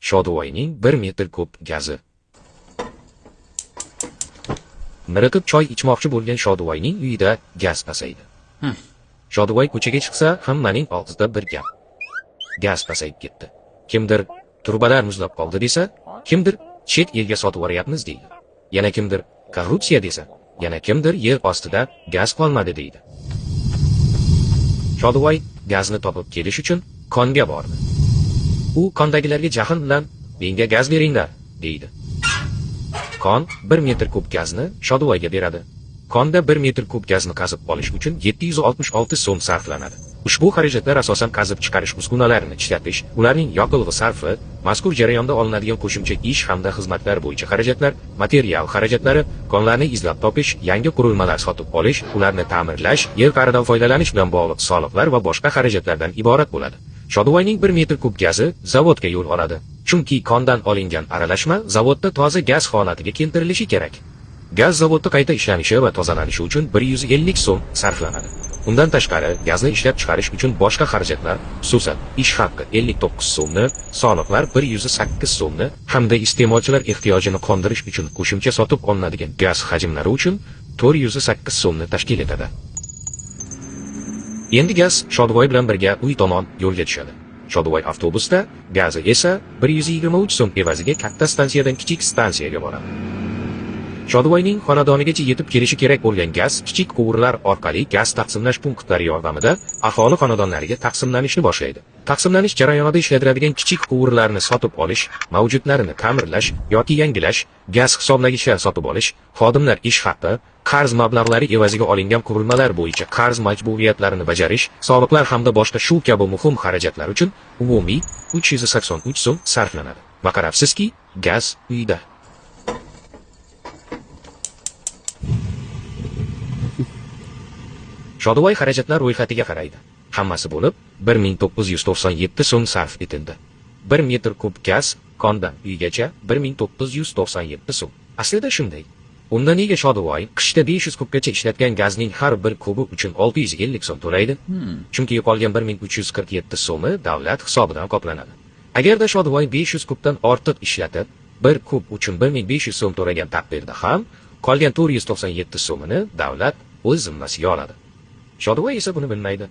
Shodivoyning 1 metr kub gazi. Miriqib choy ichmoqchi bo'lgan Shodivoyning uyida gaz pasaydi. Shodivoy ko'chaga chiqsa, hammaning og'zida bir gap. Gaz pasayib ketdi. Kimdir turbalar muzlab qoldi desa, kimdir chet elga sotib yuboryapmiz deydi. Yana kimdir korrupsiya desa, yana kimdir yer ostida gaz qolmadi deydi. Shodivoy gazni topib kelish uchun konga bordi. U kondagilarga jahl bilan "Menga gaz beringlar" deydi. Kon 1 metr kub gazni Shodivoyga beradi. Konda 1 metr kub gazni qazib olish uchun 766 so'm sarflanadi. Ushbu xarajatlar asosan qazib chiqarish uskunalarini ishlatish, ularning yoqilg'i sarfi, mazkur jarayonda olinadigan qo'shimcha ish hamda xizmatlar bo'yicha xarajatlar, material xarajatlari, konlarni izlab topish, yangi qurilmalar sotib olish, ularni ta'mirlash, yer qa'ridan foydalanish bilan bog'liq soliqlar va boshqa xarajatlardan iborat bo'ladi. Shodivoyning 1 metr kub gazi zavodga yo'l oladi. Chunki kondan olingan aralashma zavodda toza gaz holatiga keltirilishi kerak. Gaz zavodda qayta ishlanishi va tozalanishi uchun 150 so'm sarflanadi. Undan tashqari, gazni ishlab chiqarish uchun boshqa xarajatlar, xususan, ish haqqi 59 so'mni, soliqlar 108 so'mni hamda iste'molchilar ehtiyojini qondirish uchun qo'shimcha sotib olinadigan gaz hajmlari uchun 408 so'mni tashkil etadi. Endi gaz Shodivoy bilan birga uy tomon yo'lga tushadi. Shodivoy avtobusda, gazi esa 123 so'm evaziga katta stansiyadan kichik stansiyaga boradi. Shodivoyning xonadonigacha yetib kelishi kerak bo'lgan gaz kichik quvurlar orqali gaz taqsimlash punktlari yordamida aholi xonadonlariga taqsimlanishni boshlaydi. Taqsimlanish jarayonida ishlatiladigan kichik quvurlarni sotib olish, mavjudlarini ta'mirlash yoki yangilash, gaz hisoblagichlar sotib olish, xodimlar ish haqi, qarz mablag'lari evaziga olingan qurilmalar bo'yicha qarz majburiyatlarini bajarish, soliqlar hamda boshqa shu kabi muhim xarajatlar uchun umumiy 383 so'm sarflanadi. Va qarabsizki, gaz uyda. Shodivoy xarajatlar ro'yxatiga qaraydi. Hammasi bo'lib 1997 so'm sarf etildi. 1 metr kub gaz kondan uygacha 1997 so'm. Aslida shunday. Unda nega Shodivoy qishda 500 kubgacha ishlatgan gazning har bir kubi uchun 650 so'm to'laydi? Chunki qolgan 1347 so'mi davlat hisobidan qoplanadi. Agarda Shodivoy 500 kubdan ortiq ishlatib, 1 kub uchun 1500 so'm to'lagan taqdirda ham qolgan 497 so'mini davlat o'z zimmasiga oladi. Shodivoy esa buni bilmaydi.